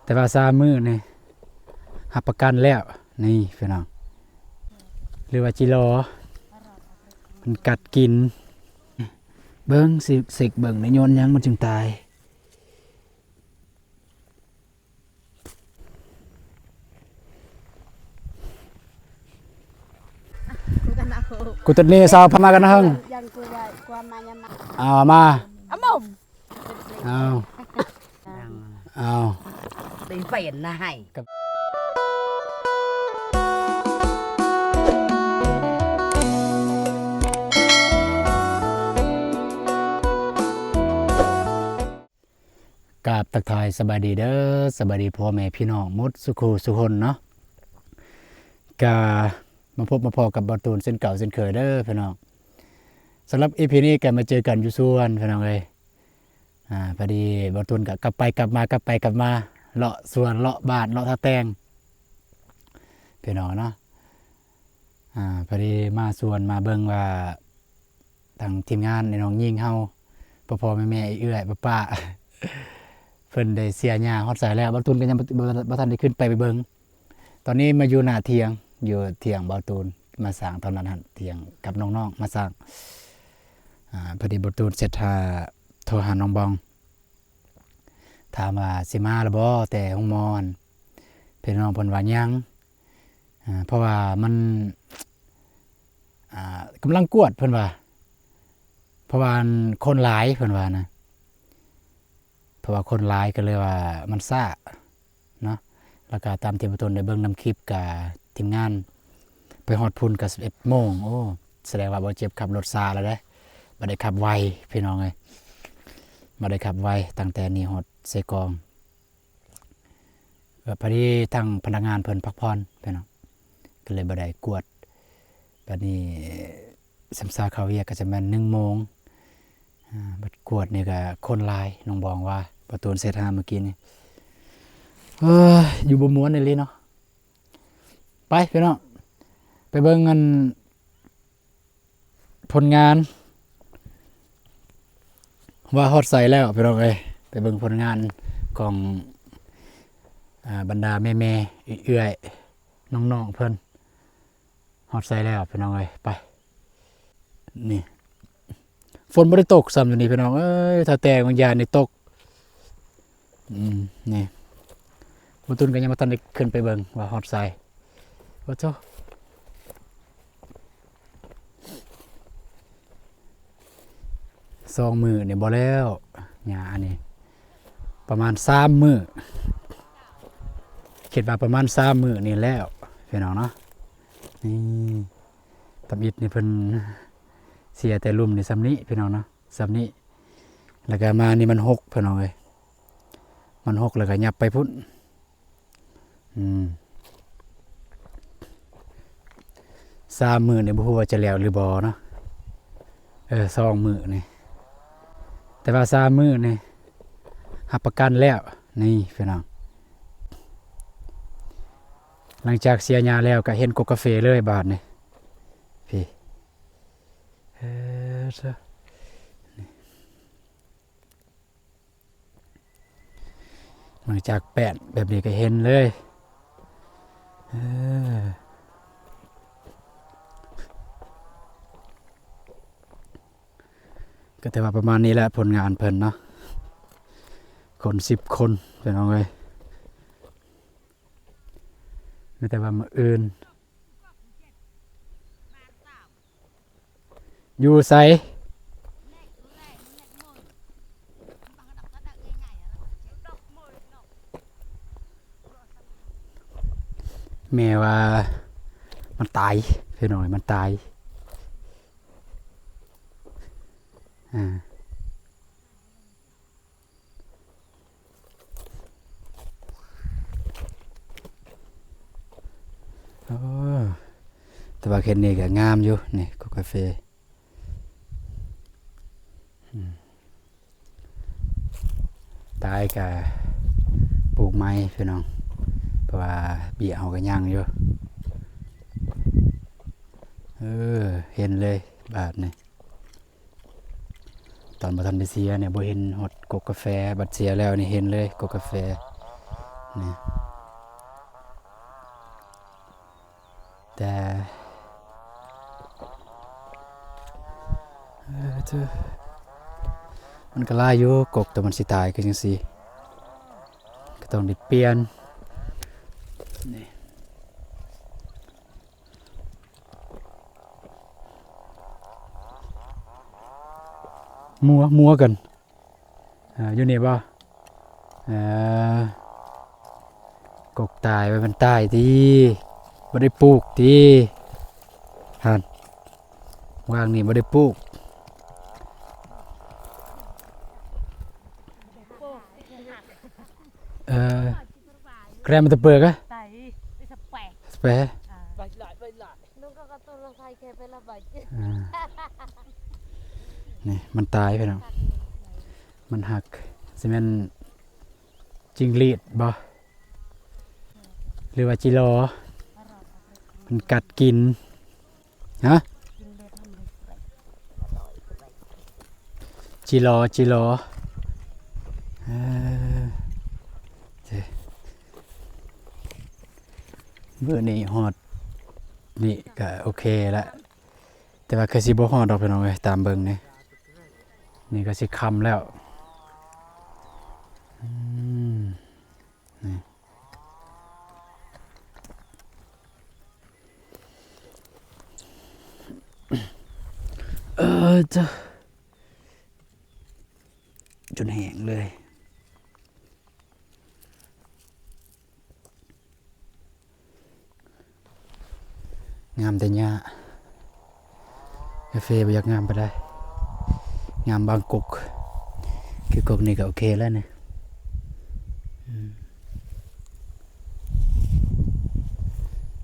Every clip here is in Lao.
ແຕ່ວ່າສາມມື້ນີ້ຮັບປະກັນແລ້ວ ນີ້ພີ່ນ້ອງ ຫຼືວ່າຈິລໍ ມັນກັດກິນ ເບິ່ງ ຊິເຊັກເບິ່ງ ໄດ້ຍ້ອນຫຍັງມັນຈຶ່ງຕາຍ. ກູຕັດເນຊາວພະມາກັນນະເຮີງ ເອົາມາ ເອົາ ເອົາ ໄດ້ເປັນນະໃຫ້ ກາບທັກທາຍສະບາຍດີເດີ ສະບາຍດີພໍ່ແມ່ພີ່ນ້ອງໝົດສູ່ຄູ່ສູ່ຄົນເນາະ ກະມາພົບມາພໍ້ກັບບ່າວຕູນເຊັ່ນເກົ່າເຊັ່ນເຄີຍເດີພີ່ນ້ອງ. ສຳລັບອີພີນີ້ກະມາເຈີກັນຢູ່ສວນພີ່ນ້ອງເອີຍ ອາ ພໍດີບ່າວຕູນກະກັບໄປກັບມາ ກັບໄປກັບມາ ເລາະສວນເລາະບ້ານເລາະທ່າແຕ່ງພີ່ນ້ອງເນາະ. ອາ ພໍດີມາຊວນມາເບິ່ງວ່າ ທາງທີມງານ ນ້ອງຍິງເຮົາ ພໍ່ໆ ແມ່ໆ ເອື້ອຍໆ ປ້າໆ ເພິ່ນໄດ້ເສຍຫຍ້າຮອດໃສແລ້ວ ບ່າວຕູນກໍຍັງບໍ່ ບໍ່ ບໍ່ທັນໄດ້ຂຶ້ນໄປ ໄປເບິ່ງ. ຕອນນີ້ມາຢູ່ໜ້າຖຽງ ຢູ່ຖຽງບ່າວຕູນ ມາສ້າງຕອນນັ້ນຫັ້ນ ຖຽງກັບນ້ອງໆ ມາສ້າງ. ອາ ພໍດີບ່າວຕູນເສັດ ໂທຫານ້ອງບອງ ຖາມວ່າຊິມາແລ້ວບໍ່ແຕ່ໂຮງໝໍຫັ້ນ ພີ່ນ້ອງເພິ່ນວ່າຍັງ ອາ ເພາະວ່າມັນ ອາ ກຳລັງກວດເພິ່ນວ່າ ເພາະວ່າຄົນຫຼາຍເພິ່ນວ່ານະ ເພາະວ່າຄົນຫຼາຍກໍເລີຍວ່າມັນຊ້າເນາະ. ແລ້ວກໍຕາມທີ່ບ່າວຕູນໄດ້ເບິ່ງນຳຄລິບ ກະທີມງານໄປຮອດພຸ້ນກໍສິບເອັດໂມງ ໂອ້ ສະແດງວ່າບ່າວເຈັບຂັບລົດຊ້າແລ້ວເດ້ ບໍ່ໄດ້ຂັບໄວພີ່ນ້ອງເອີຍ ບໍ່ໄດ້ຂັບໄວ ຕັ້ງແຕ່ນີ້ຮອດເຊກອງ. ເອີ ພໍດີທາງພະນັກງານເພິ່ນພັກຜ່ອນພີ່ນ້ອງ ກໍເລີຍບໍ່ໄດ້ກວດ. ບາດນີ້ສຳຊາເຂົ້າວຽກກໍຈະແມ່ນໜຶ່ງໂມງ ອາ ບັດກວດນີ້ກໍຄົນຫຼາຍ ນ້ອງບອງວ່າ ປະຕູນເສດຫາມື້ກີ້ນີ້ ເອີຍ ຢູ່ບໍ່ມ່ວນອີ່ຫຼີເນາະ. ໄປພີ່ນ້ອງ ໄປເບິ່ງອັນ ຜົນງານວ່າຮອດໃສແລ້ວພີ່ນ້ອງເອີຍ ໄປເບິ່ງຜົນງານຂອງ ອາ ບັນດາແມ່ໆ ເອື້ອຍໆ ນ້ອງໆ ເພິ່ນຮອດໃສແລ້ວພີ່ນ້ອງເອີຍ. ໄປ ນີ້ ຝົນບໍ່ໄດ້ຕົກຊ້ຳຢູ່ນີ້ພີ່ນ້ອງເອີຍ ຖ້າແຕ່ບາງຢ່າງນີ້ຕົກ. ອືມ ນີ້ ບ່າວຕູນກໍຍັງບໍ່ທັນໄດ້ຂຶ້ນໄປເບິ່ງວ່າຮອດໃສ. ໂອ້ໂທ້ ສອງມື້ນີ້ບໍ່ແລ້ວ ຫຍ້າອັນນີ້ ປະມານສາມມື້ ຄິດວ່າປະມານສາມມື້ນີ້ແລ້ວພີ່ນ້ອງເນາະ. ນີ້ ທຳອິດນີ້ເພິ່ນເສຍແຕ່ລຸ່ມນີ້ຊ່ຳນີ້ພີ່ນ້ອງເນາະ ຊ່ຳນີ້ ແລ້ວກໍມານີ້ມັນຫົກພີ່ນ້ອງເອີຍ ມັນຫົກແລ້ວກໍຫຍັບໄປພຸ້ນ. ອືມ ສາມມື້ນີ້ບໍ່ຮູ້ວ່າຈະແລ້ວຫຼືບໍ່ເນາະ. ເອີ ສອງມື້ນີ້ ແຕ່ວ່າສາມມື້ນີ້ຮັບປະກັນແລ້ວ ນີ້ພີ່ນ້ອງ ຫຼັງຈາກເສຍຫຍ້າແລ້ວກໍເຫັນກົກກາເຟເລີຍບາດນີ້ ພີ້ ເອີ ນີ້ ຫຼັງຈາກແປນແບບນີ້ກໍເຫັນເລີຍ ເອີ ກໍຖືວ່າປະມານນີ້ແຫຼະຜົນງານເພິ່ນເນາະ ຄົນສິບຄົນພີ່ນ້ອງເອີຍ ມີແຕ່ວ່າມື້ອື່ນ ຢູ່ໃສ? ແມ່ວ່າມັນຕາຍ ພີ່ນ້ອງ ມັນຕາຍ ອາ. ໂອ້ ແຕ່ວ່າເຂດນີ້ກໍງາມຢູ່ ນີ້ກົກກາເຟ ອືມ ຕາຍກະປູກໃໝ່ພີ່ນ້ອງ ເພາະວ່າເບ້ຍເຮົາກໍຍັງຢູ່ ເອີ ເຫັນເລີຍບາດນີ້. ຕອນບໍ່ທັນໄດ້ເສຍນີ້ບໍ່ເຫັນຮອດກົກກາແຟ ບັດເສຍແລ້ວນີ້ເຫັນເລີຍກົກກາແຟ ນີ້ ແຕ່ ເອີ ເອີ ມັນກໍຫຼາຍຢູ່ ກົກ ແຕ່ມັນຊິຕາຍຄືຈັ່ງຊີ້ ກໍຕ້ອງໄດ້ປ່ຽນ ນີ້ ມົວ ມົວກັນ. ເອີ ຢູ່ນີ້ບໍ່? ເອີ ກົກຕາຍ ວ່າມັນຕາຍຕິ ບໍ່ໄດ້ປູກຕິ ຫັ້ນ ວາງນີ້ບໍ່ໄດ້ປູກ ເອີ ແຄມມັນຕະເປີກະ ສະແປ ສະແປ ອ່າ ອ່າ ນີ້ມັນຕາຍພີ່ນ້ອງ ມັນຫັກ ຊິແມ່ນຈິງຫຼີດບໍ່ ຫຼືວ່າຈິລໍ ມັນກັດກິນ ຮະ ຈິລໍ ຈິລໍ ເອີ ເອີ ມື້ນີ້ຮອດນີ້ກະໂອເຄລະ ແຕ່ວ່າຄືຊິບໍ່ຮອດດອກພີ່ນ້ອງເອີຍ ຕາມເບິ່ງນີ້ ນີ້ກະຊິຄ່ຳແລ້ວ ອືມ ນີ້ ເອີ ຈະ ຈົນແຫ້ງເລີຍ. ງາມແຕ່ຫຍ້າ ກາເຟບໍ່ຢາກງາມປານໃດ ງາມບາງກົກ ຄືກົກນີ້ກໍໂອເຄແລ້ວນີ້ ອືມ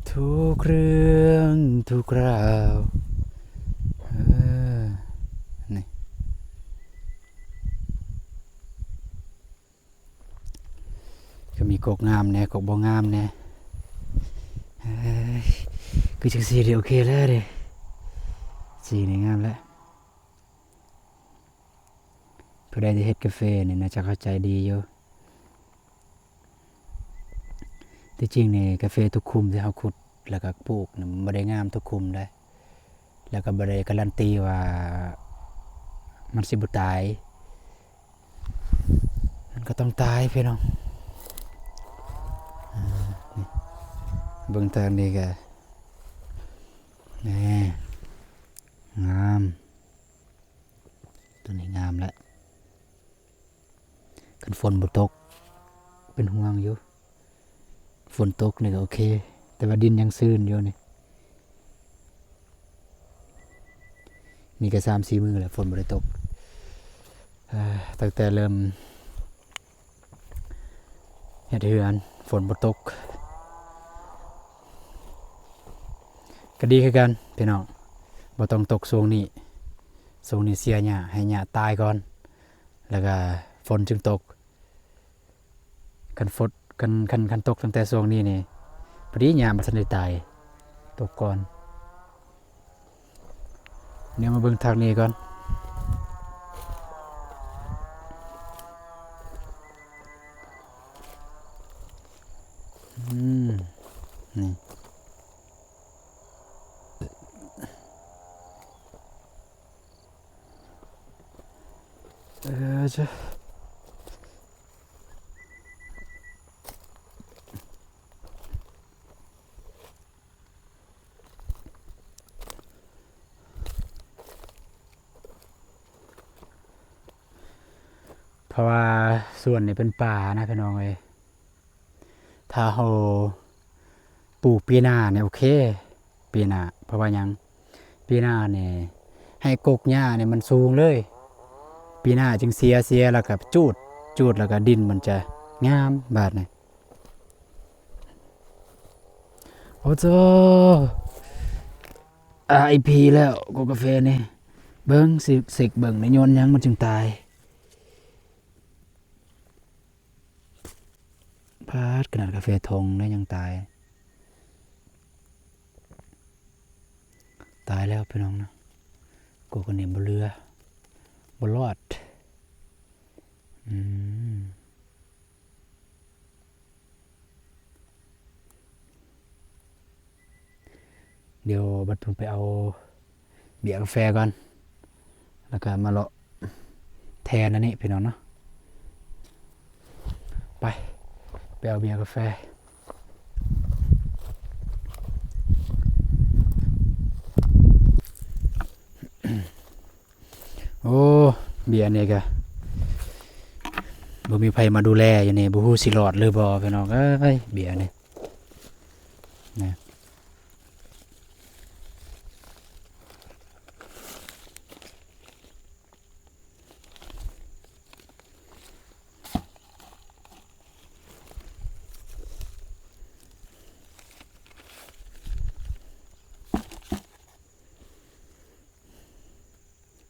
ທຸກເລື່ອງທຸກລາວ ເອີ ນີ້ ກໍມີກົກງາມແດ່ ກົກບໍ່ງາມແດ່ ເອີຍ ຄືຈັ່ງຊີ້ເດ ໂອເຄແລ້ວເດ ສີນີ້ງາມແລ້ວ ຜູ້ໃດທີ່ເຮັດກາເຟນີ້ໜ້າຈະເຂົ້າໃຈດີຢູ່ ທີ່ຈິງນີ້ກາເຟທຸກຂຸມທີ່ເຮົາຂຸດ ແລ້ວກໍປູກນີ້ ມັນບໍ່ໄດ້ງາມທຸກຂຸມເດ້ ແລ້ວກໍບໍ່ໄດ້ກາຣັນຕີວ່າມັນຊິບໍ່ຕາຍ ມັນກໍຕ້ອງຕາຍພີ່ນ້ອງ ອາ ນີ້ ເບິ່ງທາງນີ້ກໍ ແນ່ ງາມ ຕົວນີ້ງາມແລ້ວ ຄັນຝົນບໍ່ຕົກ ເປັນຫ່ວງຢູ່ ຝົນຕົກນີ້ກໍໂອເຄ ແຕ່ວ່າດິນຍັງຊື້ນຢູ່ນີ້ ນີ້ກໍສາມສີ່ມື້ແລ້ວ ຝົນບໍ່ໄດ້ຕົກ ເອີ ຕັ້ງແຕ່ເລີ່ມເຮັດເຮືອນ ຝົນບໍ່ຕົກ ກໍດີຄືກັນພີ່ນ້ອງ ບໍ່ຕ້ອງຕົກຊ່ວງນີ້ ຊ່ວງນີ້ເສຍຫຍ້າ ໃຫ້ຫຍ້າຕາຍກ່ອນ ແລ້ວກໍຝົນຈຶ່ງຕົກ ຄັນຝົນ ຄັນ ຄັນ ຄັນຕົກຕັ້ງແຕ່ຊ່ວງນີ້ນີ້ ພໍດີຫຍ້າມັນທັນໄດ້ຕາຍ ຕົກກ່ອນ ດຽວມາເບິ່ງທາງນີ້ກ່ອນ ອືມ ນີ້ ເອີ ຈະ ເພາະວ່າສວນນີ້ເປັນປ່ານະ ພີ່ນ້ອງເອີຍ. ຖ້າເຮົາປູກປີໜ້ານີ້ໂອເຄ ປີໜ້າ ເພາະວ່າຫຍັງ ປີໜ້ານີ້ໃຫ້ກົກຫຍ້ານີ້ມັນສູງເລີຍ ປີໜ້າຈຶ່ງເສຍ ເສຍແລ້ວກໍຈູດ ຈູດແລ້ວກໍດິນມັນຈະງາມບາດນີ້ ໂອ້ໂຈ ອາອີພີແລ້ວ ກົກກາເຟນີ້ ເບິ່ງ ຊິເຊັກເບິ່ງ ໄດ້ຍ້ອນຫຍັງມັນຈຶ່ງຕາຍ. ປາດ ຂະໜາດກາເຟຖົງໄດ້ຍັງຕາຍ ຕາຍແລ້ວພີ່ນ້ອງນະ ກົກອັນນີ້ບໍ່ເຫຼືອ ບໍ່ລອດ ອືມ. ດຽວບັດເພິ່ນໄປເອົາເບ້ຍກາແຟກ່ອນ ແລ້ວກໍມາເລາະແທນອັນນີ້ພີ່ນ້ອງເນາະ. ໄປ ໄປເອົາເບ້ຍກາແຟ. ໂອ້ ເບ້ຍນີ້ກະບໍ່ມີໃຜມາດູແລຢູ່ນີ້ ບໍ່ຮູ້ຊິລອດຫຼືບໍ່ພີ່ນ້ອງເອີຍ ເບ້ຍນີ້ນະ.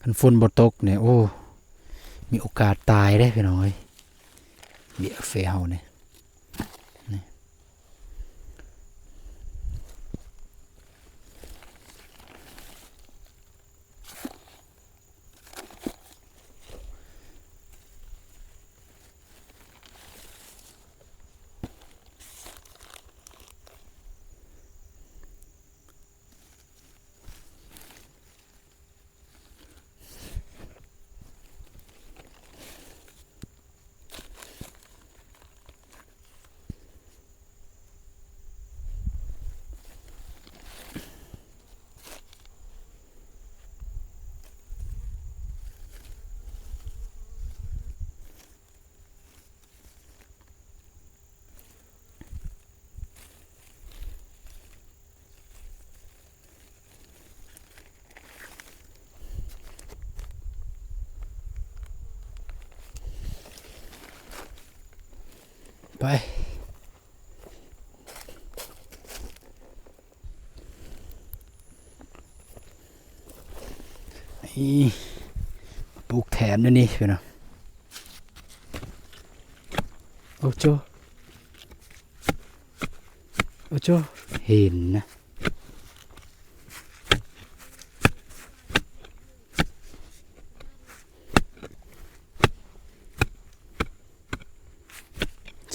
ຄັນຝົນບໍ່ຕົກນີ້ ໂອ້ ມີໂອກາດຕາຍເດ້ພີ່ນ້ອງເອີຍ ເບ້ຍກາແຟເຮົານີ້. ໄປ ນີ້ ປູກແຖມແນວນີ້ພີ່ນ້ອງ. ໂອ້ໂຈ ໂອ້ໂຈ ເຫັນນະ.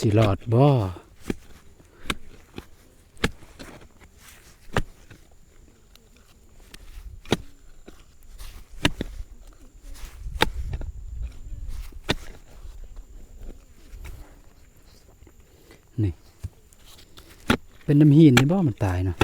ຊິລອດບໍ່? ນີ້ ເປັນນ້ຳຫີນນີ້ບໍ່ ມັນຕາຍນະ.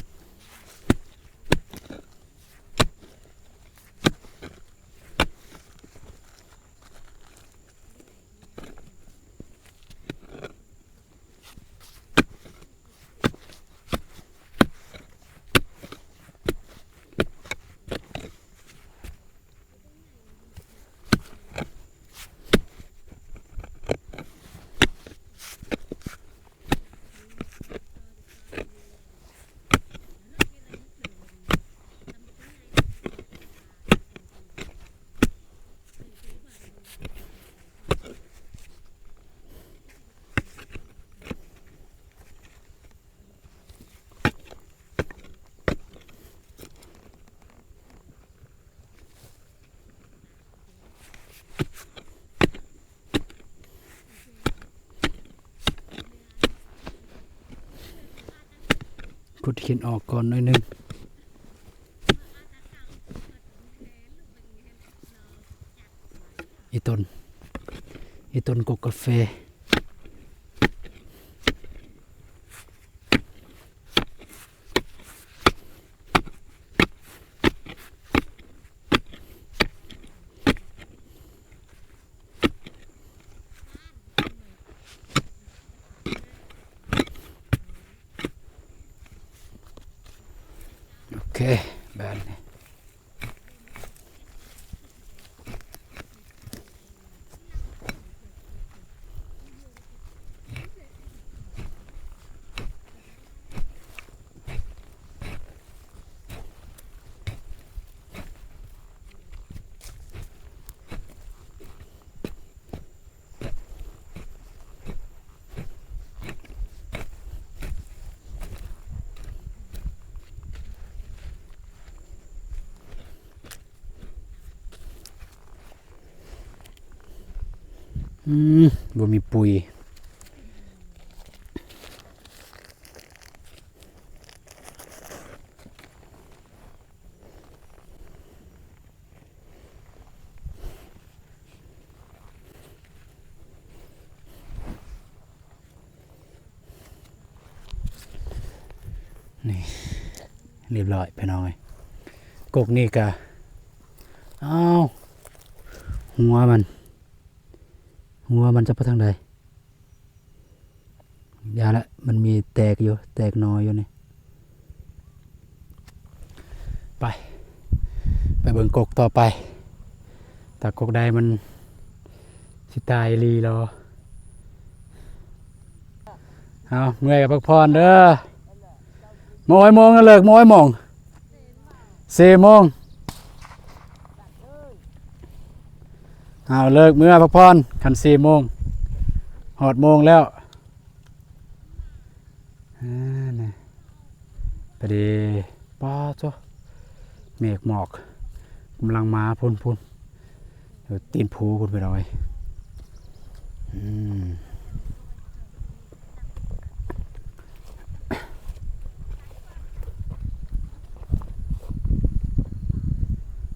ຂຸດຫີນອອກກ່ອນໜ້ອຍໜຶ່ງ. ອີ່ຕົ້ນ ອີ່ຕົ້ນກົກກາແຟ. ໂອເຄ ບາດນີ້ ອືມ ບໍ່ມີປຸ໋ຍ. ນີ້ ຮຽບຮ້ອຍພີ່ນ້ອງເອີຍ. ກົກນີ້ກະ ອ້າວ ຫົວມັນ ຫົວມັນຈະໄປທາງໃດ? ຢ່າລະ ມັນມີແຕກຢູ່ ແຕກໜໍ່ຢູ່ນີ້. ໄປ ໄປເບິ່ງກົກຕໍ່ໄປ. ຖ້າກົກໃດມັນຊິຕາຍອີ່ຫຼີລະ. ເອົາ ເມື່ອຍກໍພັກຜ່ອນເດີ. ມາໂອຍໂມງນະ ເລີກມາໂອຍໂມງ? ສີ່ໂມງ. ເອົາ ເລີກເມືອພັກຜ່ອນ ຄັນສີ່ໂມງ ຮອດໂມງແລ້ວ. ອ່າ ນີ້ ໄປເດ້. ປາໂທ້ ເມກໝອກກຳລັງມາພຸ້ນໆ ຢູ່ຕີນພູພຸ້ນ ພີ່ນ້ອງເອີຍ. ອືມ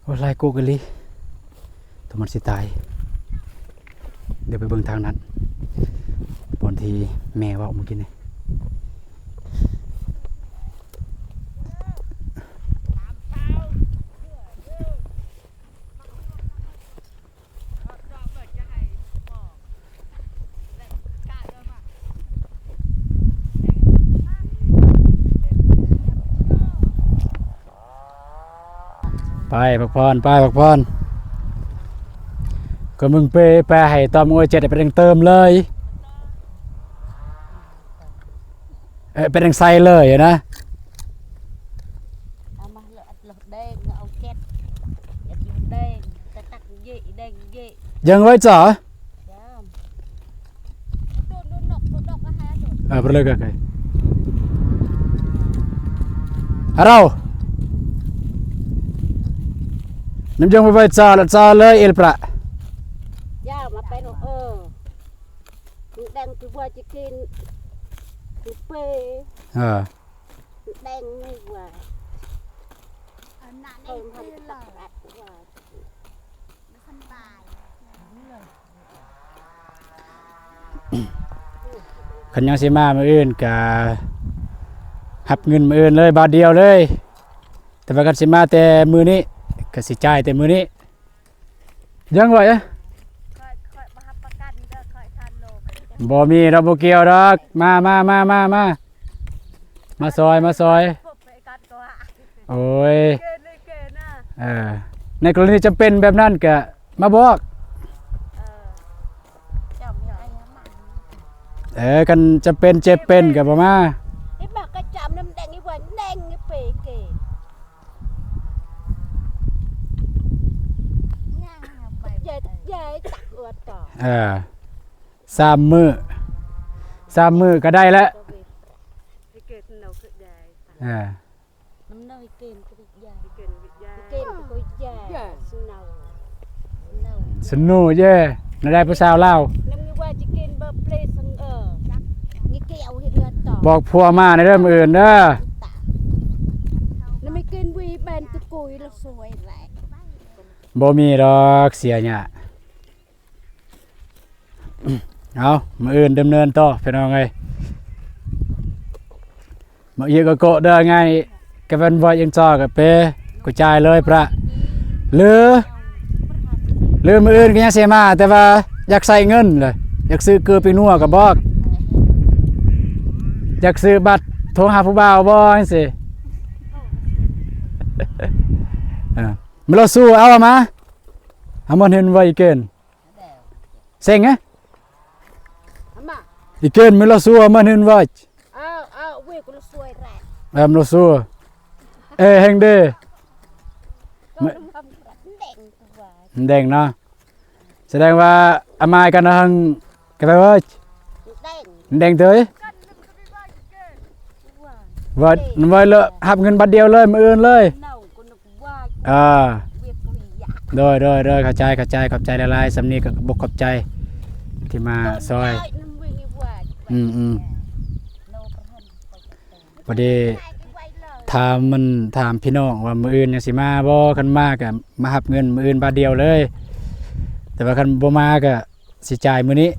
ໂອ້ ຫຼາຍກົກອີ່ຫຼີ ໂຕມັນຊິຕາຍ. ດຽວໄປເບິ່ງທາງນັ້ນ ບ່ອນທີ່ແມ່ເວົ້າມື້ກີ້ນີ້. ໄປພັກຜ່ອນ ໄປພັກຜ່ອນ. ກໍມຶງເປ ໄປໃຫ້ຕອມໂອເຈັດ ໄປແດງເຕີມເລີຍ ເອີ ໄປແດງໃສ່ເລີຍນະ. ເອົາມາເລີຍ ອັດໂລດແດງ ເອົາເຈັດ ອັດໂລດແດງ ຕະຕັກເຢ ແດງເຢ. ຍັງໄວ້ຈ້າ. ເອີ ໄປເລີຍກະໄກ. ຮາໂລ ນ້ຳຢອງໄປໄວ້ຈ້າລະຈ້າເລີຍ ເອລປະ. ຢ່າມາໄປໂນ ເອີ ແດງຄືວ່າຈະກິນ ຄືເປ ເອີ ແດງນີ້ວ່າ ອັນນັ້ນເອງເປລະ. ຄັນຍັງຊິມາມື້ອື່ນກະຮັບເງິນມື້ອື່ນເລີຍ ບາດດຽວເລີຍ. ແຕ່ວ່າຄັນຊິມາແຕ່ມື້ນີ້ ກະຊິຈ່າຍແຕ່ມື້ນີ້. ຍັງໄວ້ ຂ້ອຍ ຂ້ອຍບໍ່ຮັບປະກັນເດີ ຂ້ອຍທານໂລງ. ບໍ່ມີດອກ ບໍ່ກ່ຽວດອກ. ມາ ມາ ມາ ມາ ມາ ມາຊ່ອຍ ມາຊ່ອຍ. ໂອ້ຍ ເກີນເລີຍ ເກີນນະ. ເອີ ໃນກໍລະນີຈຳເປັນແບບນັ້ນກະມາບອກ. ເອີ ເຈົ້າມີອາຍາມາ. ເອີ ຄັນຈຳເປັນເຈັບເປັນກະບໍ່ມາ. ໄອ້ບັກກະຈຳນ້ຳແດງ ອີ່ວ່າແດງ ອີ່ເປເກ. ເອີ ສາມມື້ ສາມມື້ກະໄດ້ແລ້ວ. ເອີ ສະໜູເຢ ນະໄດ້ຜູ້ສາວລາວ. ບອກຜົວມາແດ່ເດີມື້ອື່ນເດີ. ບໍ່ມີດອກ ເສຍຫຍ້າ. ເອົາ ມື້ອື່ນດຳເນີນຕໍ່ພີ່ນ້ອງເອີຍ. ມາອີກກະໂກະເດີ ງ່າຍກະແວ່ນວອຍ ເອັງຈອກະເປ ກູຈ່າຍເລີຍພຣະ. ຫຼື ຫຼືມື້ອື່ນກະຍັງຊິມາ ແຕ່ວ່າຢາກໃຊ້ເງິນເລີຍ ຢາກຊື້ເກືອປີ້ນົວກະບອກ ຢາກຊື້ບັດໂທຫາຜູ້ບ່າວບໍ່ຈັ່ງຊີ້. ເອີ ມາໂລຊູ ເອົາມາ ເອົາມາເຫັນໄວເກີນ. ເສັງເອີ ອີເກີນ ເມລາຊູ ມາເຫັນວ່າ ເອີ ເມລາຊູ ເອ ແຮງເດ ແດງເນາະ. ສະແດງວ່າອາມາຍກັນຫັ້ນ ກະໄປເວີຍ ແດງເຕີຍ ວ່າ ວ່າເລີຍ ຮັບເງິນບາດດຽວເລີຍ ມື້ອື່ນເລີຍ. ອ່າ ໂດຍ ໂດຍ ໂດຍ ເຂົ້າໃຈ ເຂົ້າໃຈ ຂອບໃຈຫຼາຍໆ. ສ່ຳນີ້ກະຂອບໃຈທີ່ມາຊ່ອຍ. ອືມໆ ພໍດີຖາມ ມັນຖາມພີ່ນ້ອງວ່າມື້ອື່ນຍັງຊິມາບໍ່ ຄັນມາກະມາຮັບເງິນມື້ອື່ນບາດດຽວເລີຍ ແຕ່ວ່າຄັນບໍ່ມາກະ ຊິຈ່າຍມື້ນີ້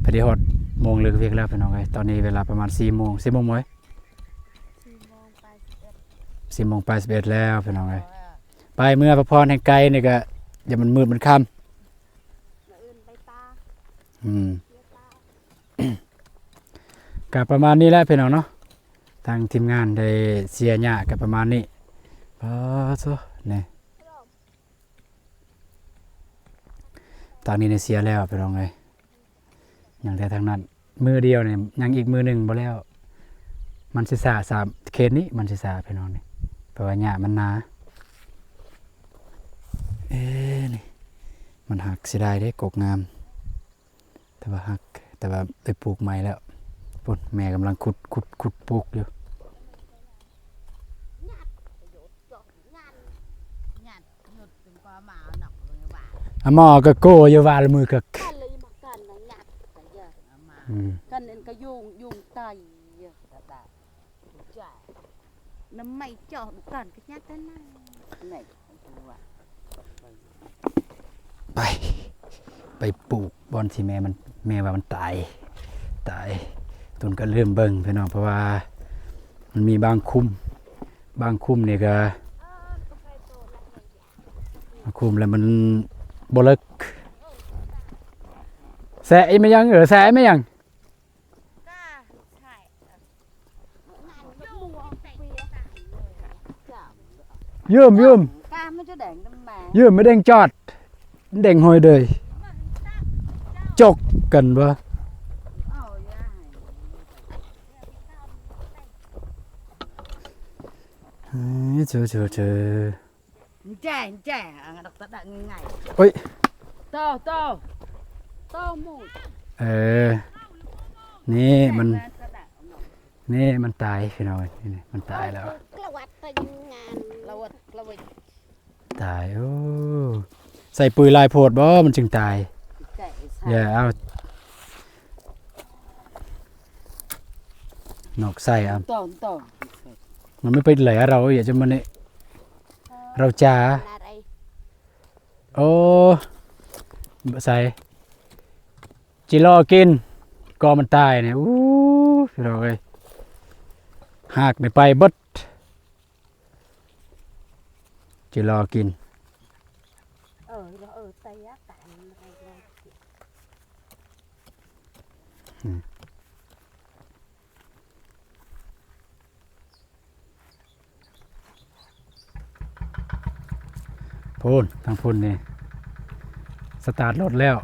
ພໍດີຮອດ ໂມງເລີກວຽກແລ້ວພີ່ນ້ອງເອີຍ. ຕອນນີ້ເວລາປະມານສີ່ໂມງ ສີ່ໂມງໝວຍ ສີ່ໂມງປາຍສິບເອັດ ສີ່ໂມງປາຍສິບເອັດແລ້ວພີ່ນ້ອງເອີຍ. ໄປເມືອພະພອນແຫ່ງໄກນີ້ກະຢ່າມັນມືດມັນຄ່ຳ ມື້ອື່ນໄປປ່າ ອືມ ເສຍປ່າ ກະປະມານນີ້ແຫຼະພີ່ນ້ອງເນາະ. ທາງທີມງານໄດ້ເສຍຫຍ້າກະປະມານນີ້. ປາໂທ້ ນີ້ ທາງນີ້ນີ້ເສຍແລ້ວພີ່ນ້ອງເອີຍ. ຍັງແຕ່ທາງນັ້ນ ມື້ດຽວນີ້ ຍັງອີກມື້ໜຶ່ງບໍ່ແລ້ວ. ມັນຊິຊ້າ ສາມ ເຂດນີ້ມັນຊິຊ້າພີ່ນ້ອງນີ້ ເພາະວ່າຫຍ້າມັນໜາ. ເອ ນີ້ ມັນຫັກ ເສຍດາຍເດ້ ກົກງາມ ແຕ່ວ່າຫັກ ແຕ່ວ່າໄດ້ປູກໃໝ່ແລ້ວ. ພຸ້ນ ແມ່ກຳລັງຂຸດ ຂຸດ ຂຸດປູກຢູ່. ອາໝໍກະໂກຢູ່ວ່າລະມືກະ ອືມ ກັນນັ້ນກະຍຸງ ຍຸງໄຕ ນຳໄມ້ເຈາະກ່ອນກະຍັດນັ້ນນະ. ໄປ ໄປປູກບ່ອນທີ່ແມ່ມັນ ແມ່ວ່າມັນຕາຍ ຕາຍ. ຕຸນກະລືມເບິ່ງພີ່ນ້ອງ ເພາະວ່າມັນມີບາງຄຸ້ມ ບາງຄຸ້ມນີ້ກະ ມາຄຸມແລ້ວມັນບໍ່ເລິກ. ແຊະອີ່ແມ່ນຫຍັງ? ເອີ ແຊະອີ່ແມ່ນຫຍັງ? ຢືມ ຢືມ ຢືມໄມ້ແດງຈອດ ແດງຫອຍເດີຍ ຈົກກັນບໍ່? ເອີ ເຈີ ເຈີ ເຈີ. ແຈ ແຈ ອັນນັ້ນດອກຕະດະງ່າຍໆ ໂອ້ຍ ໂຕ ໂຕ ໂຕໝູດ ເອີ ນີ້ມັນ ນີ້ມັນຕາຍພີ່ນ້ອງເອີຍ ນີ້ມັນຕາຍແລ້ວ ກລະວັດຕະຍງານ ກລະວັດ ກລະວັດ ຕາຍ. ໂອ້ ໃສ່ປຸ໋ຍຫຼາຍໂພດບໍ່ ມັນຈຶ່ງຕາຍ ແຈ ເອົາ ນອກໃສ່ເອົາ ມັນໄມ່ເປັນແຫຼະ ເຮົາເອີຍ ຈະມານີ້ ເຮົາຈາ ໂອ້ ໃສ່ ຈິລໍກິນ ກໍມັນຕາຍນີ້ ອູ້ ພີ່ນ້ອງເອີຍ ຮາກນີ້ໄປເບິດ ຈິລໍກິນ ເອີ ເອີ ແຕ່ຢາກຕາຍ ອືມ. ພຸ້ນ ທາງພຸ້ນນີ້ ສະຕາດລົດແລ້ວ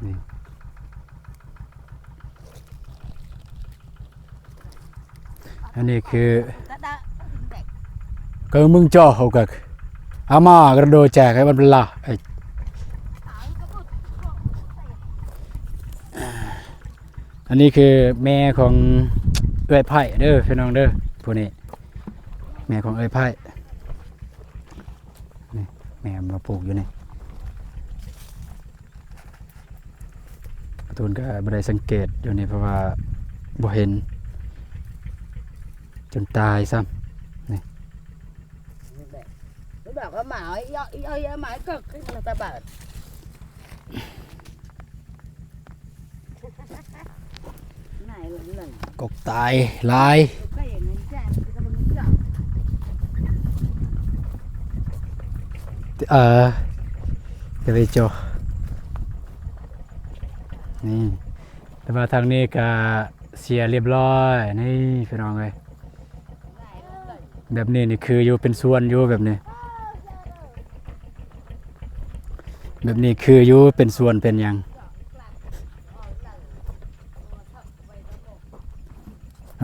ນີ້ ອັນນີ້ຄື ເກີງມຶງຈໍເຮົາກະ ອາມາກະໂດແຈກໃຫ້ມັນເປັນລະ ເອີຍ ອັນນີ້ຄືແມ່ຂອງເອື້ອຍໄພ້ເດີພີ່ນ້ອງເດີ ຜູ້ນີ້ແມ່ຂອງເອື້ອຍໄພ້ ນີ້ແມ່ມາປູກຢູ່ນີ້. ກາຕູນກະບໍ່ໄດ້ສັງເກດຢູ່ນີ້ ເພາະວ່າບໍ່ເຫັນຈົນຕາຍຊ້ຳ ນີ້ ກົກຕາຍຫຼາຍ ເອີ ຈະໄປເຈາະ ນີ້ ແຕ່ວ່າທາງນີ້ກະເສຍລຽບລ້ອຍ ນີ້ພີ່ນ້ອງເອີຍ ແບບນີ້ນີ້ຄືຢູ່ເປັນສວນຢູ່ ແບບນີ້ ແບບນີ້ຄືຢູ່ເປັນສວນເປັນຫຍັງ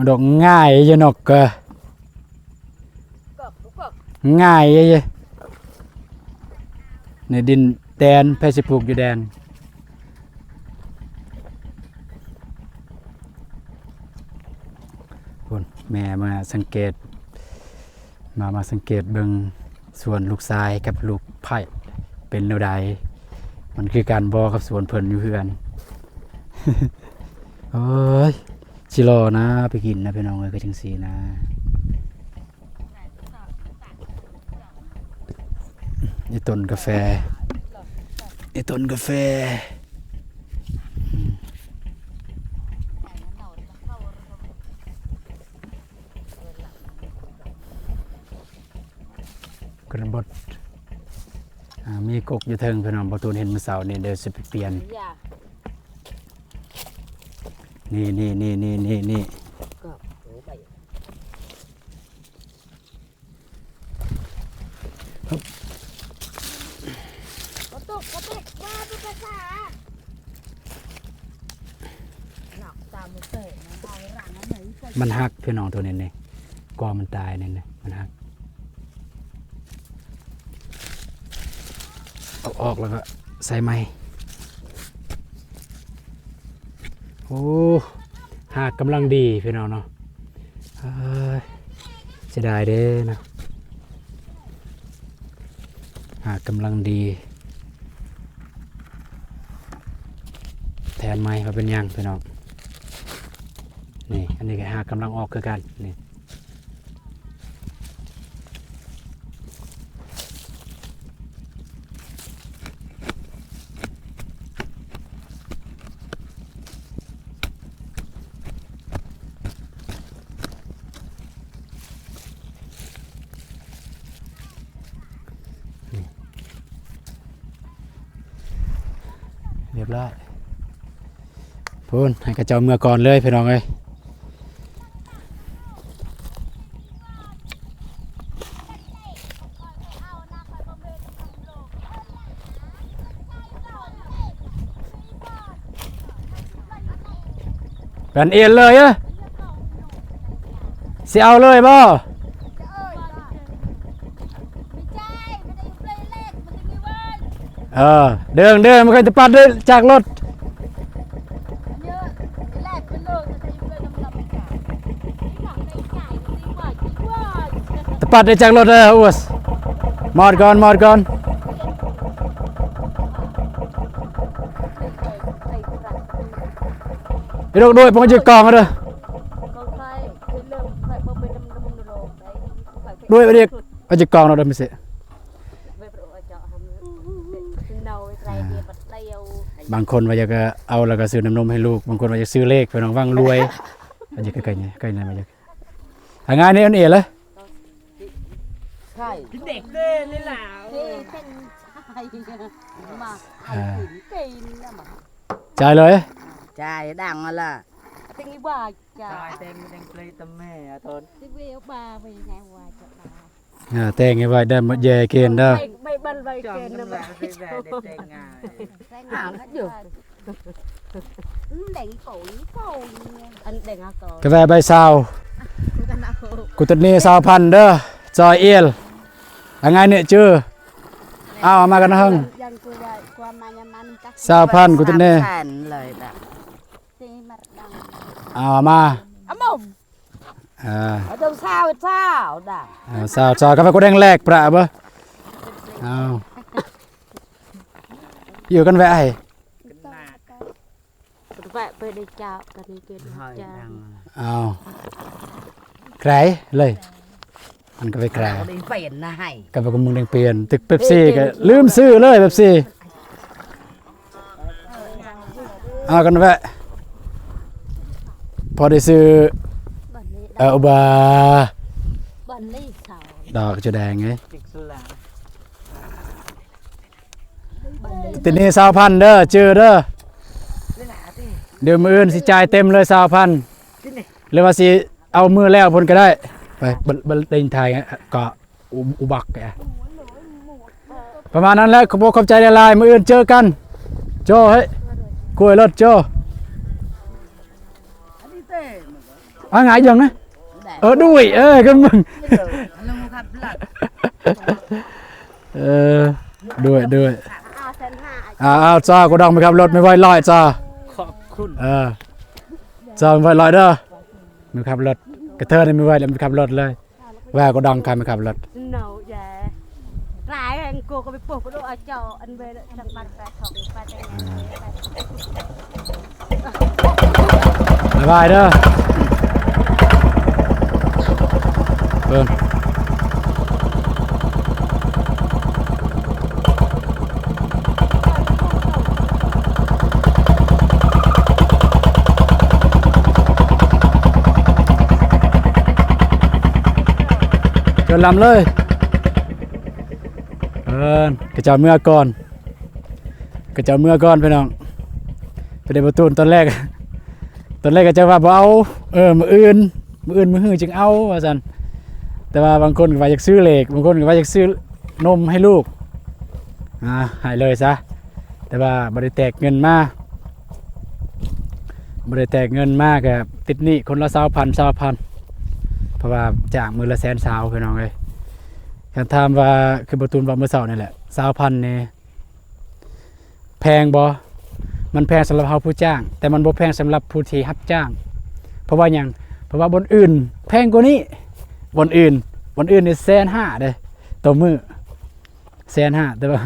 ດອກງ່າຍຢູ່ເນາະ ງ່າຍເດ້ ໃນດິນແດນ ໃຜຊິປູກຢູ່ແດນ ພຸ້ນ ແມ່ມາສັງເກດ ມາ ມາສັງເກດເບິ່ງສວນລູກຊາຍກັບລູກໃພ້ເປັນແນວໃດ ມັນຄືກັນບໍ່ກັບສວນເພິ່ນຢູ່ເຮືອນ ໂອ້ຍ ຊິລໍນາ ໄປກິນນະ ພີ່ນ້ອງເອີຍ ຄືຈັ່ງຊີ້ນະ. ນີ້ຕົ້ນກາແຟ ນີ້ຕົ້ນກາແຟ. ກະນະບົດ ອ່າ ມີກົກຢູ່ເທິງ ພີ່ນ້ອງ. ບໍ່ຕູນເຫັນມື້ເຊົ້ານີ້ ດຽວຊິໄປປ່ຽນ. ນີ້ໆໆໆໆ. ກະຕຸກ ກະຕຸກ ວ່າບໍ່ພາສາ ມັນຫັກ ພີ່ນ້ອງ. ໂຕນີ້ນີ້ ກໍມັນຕາຍນີ້ນີ້ ມັນຫັກ. ເອົາອອກແລ້ວກໍໃສ່ໃໝ່. ໂອ້ ຮາກກຳລັງດີ ພີ່ນ້ອງເນາະ. ເອີຍ ເສຍດາຍເດ້ນະ ຫາກກຳລັງດີ. ແທນໃໝ່ ບໍ່ເປັນຫຍັງພີ່ນ້ອງ. ນີ້ ອັນນີ້ກໍຫາກກຳລັງອອກຄືກັນນີ້. ຮຽບຮ້ອຍ. ພຸ້ນ ໃຫ້ເຂົາເຈົ້າເມືອກ່ອນເລີຍ ພີ່ນ້ອງເອີຍ. ແປນເອນເລີຍເອີ. ຊິເອົາເລີຍບໍ່? ເອີ ເດີງໆ ມັນກໍຈະປັດໄດ້ຈາກລົດ. ຕະປັດໄດ້ຈາກລົດເດີ ອຸສ ມອດກ່ອນ ມອດກ່ອນ. ໄອ້ລູກດ້ວຍ ພວກຈະກອງເດີ ດ້ວຍ ເດັກ ອາດຈະກອງເນາະ ດຳເສ. ບາງຄົນວ່າຢາກເອົາແລ້ວກໍຊື້ນ້ຳນົມໃຫ້ລູກ, ບາງຄົນວ່າຢາກຊື້ເລກ ພີ່ນ້ອງ ຫວັງລວຍ. ອັນນີ້ໃກ້ໆນີ້ ໃກ້ນີ້ມາຢາກ ອາ ງ່າຍນີ້ ອັນເອລະ ໃຊ່ ເດັກເດ້ນີ້ລະ ເປັນ ມາ ອ່າ ເປັນນະ ມາ ຈ່າຍເລີຍ ຈ່າຍດັງຫັ້ນລະ ເຕັງອີ່ບ້າ. ຈ່າຍແຕ່ງແຕ່ງເປລຍຕະແມ່ອາຕົນ ຊິເວວບາໄວ້ໄງວ່າຈະມາ ເອີ ແຕ່ງໃຫ້ໄວເດີ ມາແຍ່ເກນເດີ ໄປ ໄປບັນໄວເກນນະ ແຕ່ງງ່າຍ ແຕ່ງງ່າຍຢູ່ ແດງໂກ ໂກ ອັນແດງອາໂກ ກາແຟໃບຊາວ ກູຕັນເນຊາວພັນເດີ ຈອຍເອລ ອາ ງ່າຍນີ້ຈື່ ເອົາມາກັນເຫິງ ຊາວພັນ ກູຕັນເນ ເອົາມາ ອາ ເອົາ ເອົາ ຊາວ ຊາວ ດາ ເອົາ ຊາວ ຊາວ ກາແຟໂກແດງແລກປະເບີ ເອົາ ຢູ່ກັນແວະໃຫ້ ແວະໄປໄດ້ເຈົ້າ ຕອນນີ້ເກີດເຈົ້າ ເອົາ ໃຄເລີຍ ມັນກໍໄປແຄ ກໍໄປກັບມຶງແດງປ່ຽນ ຕຶກເປັບຊີກໍລືມຊື້ເລີຍເປັບຊີ. ເອົາກັນແວະ ພໍໄດ້ຊື້ ເອີ ອຸບາ ດອກຈະແດງເອີຍ ຕິດໜີ້ຊາວພັນເດີ ຈື່ເດີ ດຽວມື້ອື່ນຊິຈ່າຍເຕັມເລີຍຊາວພັນ ຫຼືວ່າຊິເອົາມື້ແລ້ວພຸ້ນກໍໄດ້ ໄປ ເບິ່ງ ເບິ່ງ ເບິ່ງຖ່າຍເກາະ ອຸ ອຸບັກ ປະມານນັ້ນແຫຼະ ຂອບ ຂອບໃຈຫຼາຍໆ ມື້ອື່ນເຈີກັນ ໂຈ້ ເຮີ້ຍ ຄຸຍລົດ ໂຈ້ ອາ ຫງາຍຈັ່ງນະ ເອີ ດ້ວຍ ເອີ ກັນມຶງ ເອີ ດ້ວຍ ດ້ວຍ ອາ ເອົາ ຈ້າ ກູດອງໄປຂັບລົດ ໄມ່ໄຫວຫຼາຍ ຈ້າ ຂອບຄຸນ ເອີ ຈ້າ ໄມ່ໄຫວຫຼາຍເດີ ໄມ່ຂັບລົດ ກະເທີນໄມ່ໄຫວແລ້ວ ໄມ່ຂັບລົດເລີຍ. ວ່າກໍດອງຄຳຂັບລົດ ເນົາແຍ່ ຫຼາຍແຮງ ໂກກໍໄປປົກກໍໂດ ອາ ເຈົ້າ ອັນເວລະຈັງຫວັດແປດທອງ ໄປແຕ່ງງານ ບາຍບາຍເດີ ເບິ່ງ. ຕຳເລີຍ. ເອີ ຂະເຈົ້າເມືອກ່ອນ ຂະເຈົ້າເມືອກ່ອນພີ່ນ້ອງ. ໄປເດ້ ບໍ່ຕູນ ຕອນແລກ ຕອນແລກຂະເຈົ້າວ່າບໍ່ເອົາ ເອີ ມື້ອື່ນ ມື້ອື່ນມື້ຮືຈຶ່ງເອົາວ່າຊັ້ນ. ແຕ່ວ່າບາງຄົນກໍວ່າຢາກຊື້ເລກ ບາງຄົນກໍວ່າຢາກຊື້ນົມໃຫ້ລູກ ອ່າ ໃຫ້ເລີຍຊະ. ແຕ່ວ່າບໍ່ໄດ້ແຕກເງິນມາ ບໍ່ໄດ້ແຕກເງິນມາ ກໍຕິດໜີ້ຄົນລະຊາວພັນ ຊາວພັນ ເພາະວ່າຈ້າງມື້ລະແສນຊາວ ພີ່ນ້ອງເອີຍ. ຄັນຖາມວ່າ ຄືບໍ່ຕູນເວົ້າມື້ເຊົ້ານີ້ແຫຼະ ຊາວພັນນີ້ ແພງບໍ່? ມັນແພງສຳລັບເຮົາຜູ້ຈ້າງ ແຕ່ມັນບໍ່ແພງສຳລັບຜູ້ທີ່ຮັບຈ້າງ. ເພາະວ່າຫຍັງ? ເພາະວ່າບ່ອນອື່ນແພງກວ່ານີ້ ບ່ອນອື່ນ ບ່ອນອື່ນນີ້ແສນຫ້າເດ້ ຕໍ່ມື້ ແສນຫ້າ. ແຕ່ວ່າ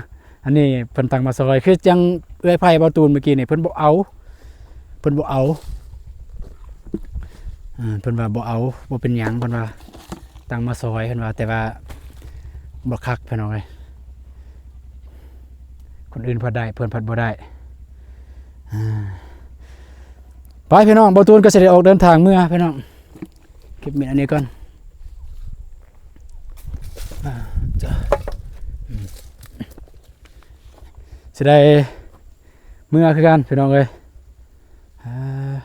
ອັນນີ້ເພິ່ນຕັ້ງມາຊ່ອຍ ຄືຈັ່ງເອື້ອຍໄພ ບໍ່ຕູນ ມື້ກີ້ນີ້ ເພິ່ນບໍ່ເອົາ ເພິ່ນບໍ່ເອົາ ເພິ່ນວ່າບໍ່ເອົາ ບໍ່ເປັນຫຍັງ ເພິ່ນວ່າ ຕັ້ງມາຊ່ອຍ ເພິ່ນວ່າ ແຕ່ວ່າບໍ່ຄັກ ພີ່ນ້ອງເອີຍ. ຄົນອື່ນພັດໄດ້ ເພິ່ນພັດບໍ່ໄດ້. ອ່າ ໄປພີ່ນ້ອງ ບໍ່ຕູນກໍຊິໄດ້ອອກເດີນທາງເມືອພີ່ນ້ອງ. ເກັບມິດອັນນີ້ກ່ອນ ອ່າ ຈະ ອືມ ຊິໄດ້ເມືອຄືກັນ ພີ່ນ້ອງເອີຍ. ອ່າ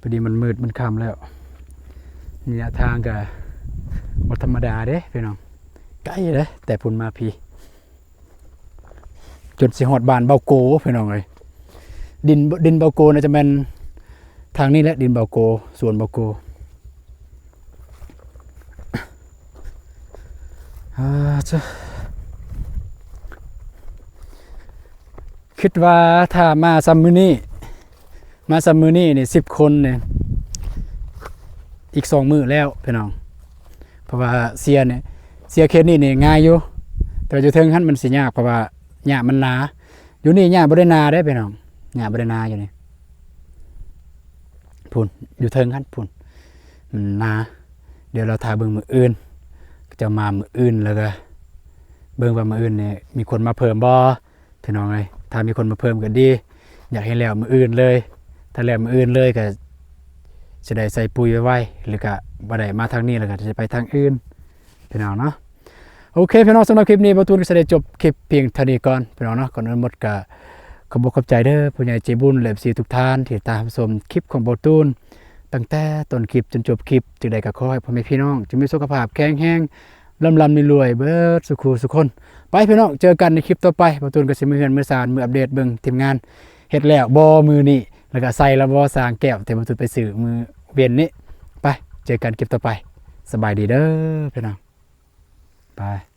ພໍດີມັນມືດມັນຄ່ຳແລ້ວ ໄລຍະທາງກະບໍ່ທຳມະດາເດ້ພີ່ນ້ອງ ໄກເດ້ ແຕ່ພຸ້ນມາພີ້ ຈົນຊິຮອດບ້ານເບົາໂກ ພີ່ນ້ອງເອີຍ. ດິນ ດິນເບົາໂກ ໜ້າຈະແມ່ນທາງນີ້ແຫຼະ ດິນເບົາໂກ ສວນເບົາໂກ. ອ່າ ຊະ ຄິດວ່າຖ້າມາຊ່ຳມື້ນີ້ ມາຊ່ຳມື້ນີ້ນີ້ ສິບຄົນນີ້ ອີກສອງມື້ແລ້ວພີ່ນ້ອງ. ເພາະວ່າເຊຍນີ້ ເຊຍເຂດນີ້ນີ້ງ່າຍຢູ່ ແຕ່ວ່າຢູ່ເທິງຫັ້ນມັນຊິຍາກ ເພາະວ່າຫຍ້າມັນໜາ. ຢູ່ນີ້ຫຍ້າບໍ່ໄດ້ໜາເດ້ພີ່ນ້ອງ ຫຍ້າບໍ່ໄດ້ໜາຢູ່ນີ້ ພຸ້ນ ຢູ່ເທິງຫັ້ນພຸ້ນ ມັນໜາ. ດຽວເຮົາຖ້າເບິ່ງມື້ອື່ນ ເຂົາເຈົ້າມາມື້ອື່ນ ແລ້ວກະເບິ່ງວ່າມື້ອື່ນນີ້ມີຄົນມາເພີ່ມບໍ່ ພີ່ນ້ອງເອີຍ. ຖ້າມີຄົນມາເພີ່ມກໍດີ ຢາກໃຫ້ແລ້ວມື້ອື່ນເລີຍ ຖ້າແລ້ວມື້ອື່ນເລີຍກໍຊິໄດ້ໃສ່ປຸ໋ຍໄວໆ ຫຼືກະບໍ່ໄດ້ມາທາງນີ້ ແລ້ວກະຊິໄປທາງອື່ນ ພີ່ນ້ອງເນາະ. ໂອເຄພີ່ນ້ອງ ສຳລັບຄລິບນີ້ ບ່າວຕູນກໍຊິໄດ້ຈົບຄລິບພຽງເທົ່ານີ້ກ່ອນ ພີ່ນ້ອງເນາະ. ກ່ອນອື່ນໝົດກໍຂອບອົກຂອບໃຈເດີ ຜູ້ໃຫຍ່ໃຈບຸນ ແລະ ເອັຟຊີທຸກທ່ານທີ່ຕາມຮັບຊົມຄລິບຂອງບ່າວຕູນ ຕັ້ງແຕ່ຕົ້ນຄລິບຈົນຈົບຄລິບ. ຈັ່ງໃດກໍຂໍໃຫ້ພໍ່ແມ່ພີ່ນ້ອງຈົ່ງມີສຸຂະພາບແຂງແຮງ ລ່ຳໆລວຍໆເບິດສູ່ຄູ່ສູ່ຄົນ. ໄປພີ່ນ້ອງ ເຈີກັນໃນຄລິບຕໍ່ໄປ. ບ່າວຕູນກໍຊິເມືອເຮືອນເມືອຊານ ເມືອອັບເດດເບິ່ງທີມງານເຮັດແລ້ວບໍ່ມື້ນີ້ ແລ້ວກໍໃສ່ແລ້ວບໍ່ສາງແກ້ວ ທີ່ບ່າວຕູນໄປຊື້ມື້ເວັນນີ້. ໄປ ເຈີກັນຄລິບຕໍ່ໄປ. ສະບາຍດີເດີພີ່ນ້ອງ ບາຍ.